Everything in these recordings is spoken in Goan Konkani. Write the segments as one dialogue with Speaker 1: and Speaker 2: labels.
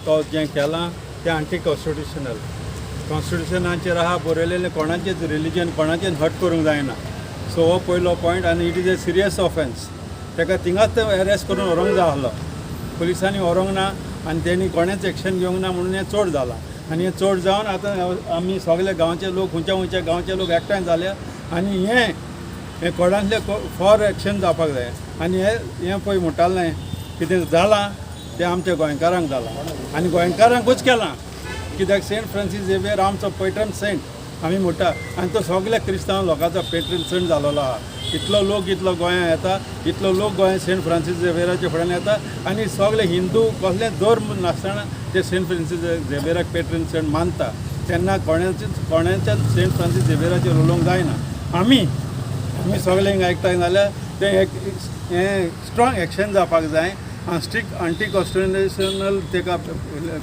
Speaker 1: तो जें केलां तें आंटी कॉन्स्टिट्युशनल. कॉन्स्टिट्युशनाचेर आहा बरयलेलें, कोणाचेच रिलिजन कोणाचेच हर्ट करूंक जायना. सो हो पयलो पॉयंट आनी it is a serious offence. ताका थिंगाच अरेस्ट करून व्हरूंक जाय आसलो, पुलिसांनी व्हरूंक ना आनी तेणी कोणेंच एक्शन घेवंक ना म्हणून हें चड जालां. आनी हें चड जावन आतां आमी सगळे गांवचे लोक, खंयच्या खंयच्या गांवचे लोक एकठांय जाल्या आनी हें हें कोणांतलें फॉर एक्शन जावपाक जाय. आनी हें हें पळय म्हणटालें कितें जालां तें आमच्या गोंयकारांक जालां आनी गोंयकारांकूच केलां, कित्याक सेंट फ्रांसीस झेवियर आमचो पेट्रन सेंट आमी म्हणटा आनी तो सगल्या क्रिस्तांव लोकांचो पेट्रन सेंट जालोलो आहा. इतलो लोक इतलो गोंयांत येता, इतलो लोक गोंयांत सेंट फ्रांसीस झेवियराच्या फुड्यान येता आनी सगळे हिंदू कसले धर्म नासतना ते सेंट फ्रांसीस झेवियराक पेट्रन सेंट मानता. तेन्ना कोणाचेच कोणाच्याच सेंट फ्रांसीस झेवियराचेर उलोवंक जायना. आमी आमी सगळे हिंगा एकठांय जाल्यार तें एक हें स्ट्रॉंग एक्शन जावपाक जाय आनी स्ट्रिक्ट अंटी कॉन्स्टिट्युशनल तेका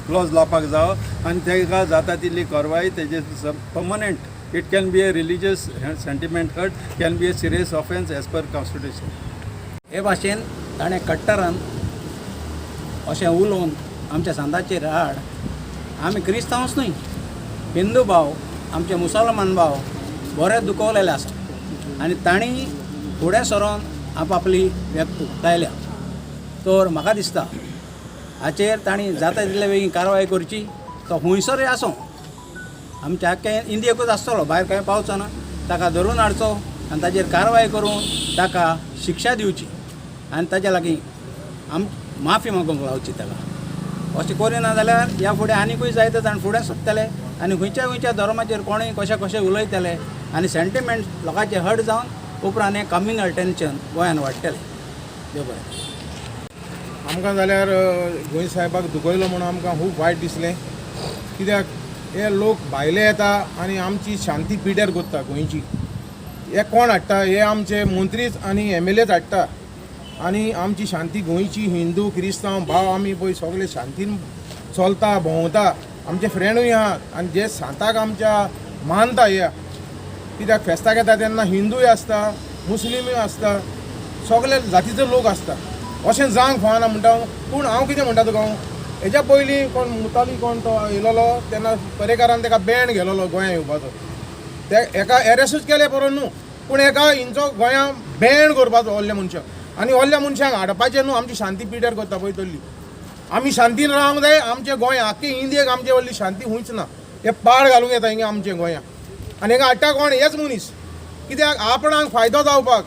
Speaker 1: क्लॉज लावपाक जावो आनी तेका जाता तितली कारवाय तेजे permanent. It can be a religious sentiment hurt, can be a serious offence as per constitution.
Speaker 2: हे भाशेन ताणें कट्टरान अशें उलोवन आमच्या सांताचेर आड आमी क्रिस्तांवच न्हय, हिंदू भाव, आमचे मुसलमान भाव बरे दुखवलेले आसा आनी तांणी फुडें सरोन आपआपली व्यक्त उक्तायल्या. तर म्हाका दिसता हाचेर तांणी जाता तितले बेगीन कारवाय करची. तो खुंयसरूय आसूं, आमच्या आख्खे इंडियेकूच आसतलो, भायर खंय पावचो ना. ताका धरून हाडचो आनी ताचेर कारवाय करून ताका शिक्षा दिवची आनी ताच्या लागीं आम माफी मागूंक लावची ताका. अशें करिना जाल्यार ह्या फुडें आनिकूय जायते जाण फुडें सरतले आनी खंयच्या खंयच्या धर्माचेर कोणूय कशें कशें उलयतले आनी सेंटिमेंट लोकांचे हर्ट जावन उपरांत हें कम्युनल टेंशन गोंयान वाडटलें. देव बरें.
Speaker 3: आमकां जाल्यार गोंय साहेबाक दुखयलो म्हणून आमकां खूब वायट दिसलें, कित्याक हे लोक भायले येता आनी आमची शांती पिड्यार करता गोंयची. हे कोण हाडटा? हे आमचे मंत्रीच आनी एमएलएच हाडटा आनी आमची शांती गोंयची, हिंदू क्रिस्तांव भाव आमी पळय सगळे शांतीन चलता भोंवता. आमचे फ्रेंडूय आहात आनी जे सांताक आमच्या मानता हे, कित्याक फेस्ताक येता तेन्ना हिंदूय आसता, मुस्लिमूय आसता, सगळे जातीचो लोक आसता. अशें जावंक फावना म्हणटा हांव. पूण हांव कितें म्हणटा तुका, हांव हेज्या पयलीं कोण मुताली कोण तो येयलेलो तेन्ना पर्येकारान ताका बॅन घेलोलो गोंया येवपाचो. ते हेका एरेस्टूच केले बरो न्हू, पूण हेका हिंचो गोंया बॅन करपाचो व्हडल्या मनशाक आनी व्हडल्या मनशांक हाडपाचें न्हू. आमची शांती पिड्यार करता पळय तल्ली. आमी शांतीन रावंक जाय. आमच्या गोंया, आख्खे इंडियेक आमचे व्हडली शांती खंयच ना. हे पाड घालूंक येता हिंगा आमच्या गोंया आनी हांगा हाडटा कोण? हेच मनीस. कित्याक? आपणाक फायदो जावपाक,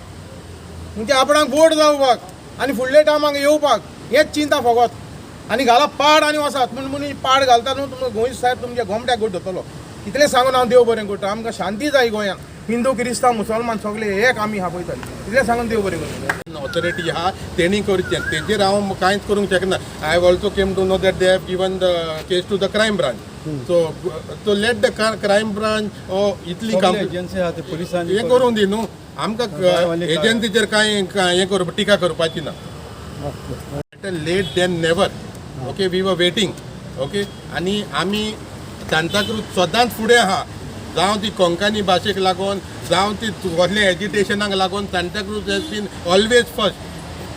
Speaker 3: म्हणजे आपणाक वोट जावपाक आनी फुडल्या टायमाक येवपाक, हेच चिंता फकत. आनी घाला पाड आनी वसात म्हूण मनीस पाड घालता न्हू. तुमकां गोंय साहेब तुमच्या गोमट्याक गोड धरतलो. इतलें सांगून हांव देव बरें करता. आमकां शांती जाय गोंयांत. हिंदू क्रिस्तांव मुसलमान सगळे एक आमी आहा पळयता. इतलें सांगून देव बरें करता.
Speaker 4: ऑथॉरिटी आहा तेणी करचें, तेजेर हांव कांयच करूंक शकना. I also came to know that they have given the case to the crime branch, so let the crime branch इतली काम
Speaker 1: एजन्सी आहा ते पुलिसांनी
Speaker 4: हें करूंक दी न्हू आमकां.
Speaker 1: गोंयवाले.
Speaker 4: एजन्सीचेर कांय कांय हें करप, टिका करपाची ना. Better late than never, okay? We were waiting, okay? आनी आमी सांताक्रूज सदांच फुडें आहा. जावं ती कोंकणी भाशेक लागून, जावं ती कसले एजिटेशनाक लागून, Santa Cruz has been always first.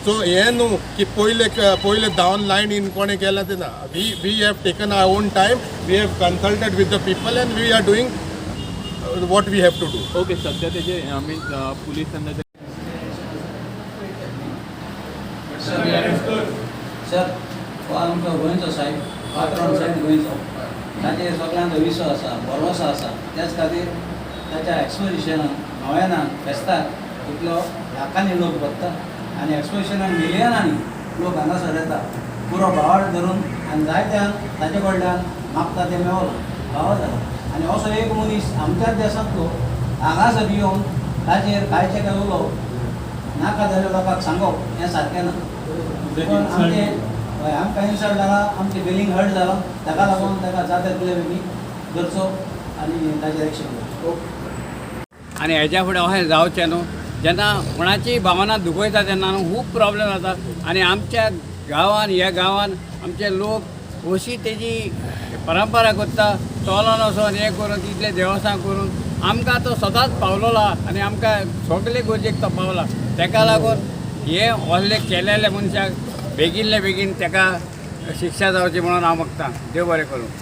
Speaker 4: So हें न्हू की पयले पयले धांवन लायन इन कोणें केलां तें ना. We have taken our own time, we have consulted with the people and we are doing what we have to do.
Speaker 5: Okay, सध्या त्याचे I mean पुलिसांना
Speaker 2: सर, हो आमचो गोंयचो साहेब, पात्रोन साहेब गोंयचो. ताचेर सगळ्यांचो विश्वास आसा, भरवसो आसा. त्याच खातीर ताच्या एक्सपोजिशनाक, नव्यानाक, फेस्ताक इतलो लाखांनी लोक भरता आनी एक्सपोजिशनाक मिलियनांनी लोक हांगासर येता. पुरो भावार्थ धरून आनी जायत्यान ताचे कडल्यान मागता तें मेवलां, फावो जाला. आनी असो एक मनीस आमच्याच देशांतलो हांगासर येवन ताचेर कांयचें काय उलोवप, नाका जाल्यार लोकांक सांगप, हें सारकें ना. पण आमचें, हय, आमकां इन्सल्ट जाला, आमचें फिलींग हर्ट जाला. ताका लागून ताका जाता तितले बेगीन धरचो आनी ताचेर एक्शन घेवचें.
Speaker 6: आनी हेज्या फुडें अशें जावचें न्हू. जेन्ना कोणाची भावना दुखयता तेन्ना न्हू खूब प्रॉब्लेम जाता. आनी आमच्या गांवान, ह्या गांवान आमचे लोक अशी तेजी परंपरा करता, चलोन वचोन हें करून तितलें देवस्थान करून आमकां तो सदांच पावलोलो आहा आनी आमकां सगळे गरजेक तो पावला. तेका लागून हे व्हडले केलेले मनशाक बेगीनले बेगीन तेका शिक्षा जावची म्हणून हांव मागता. देव बरें करूं.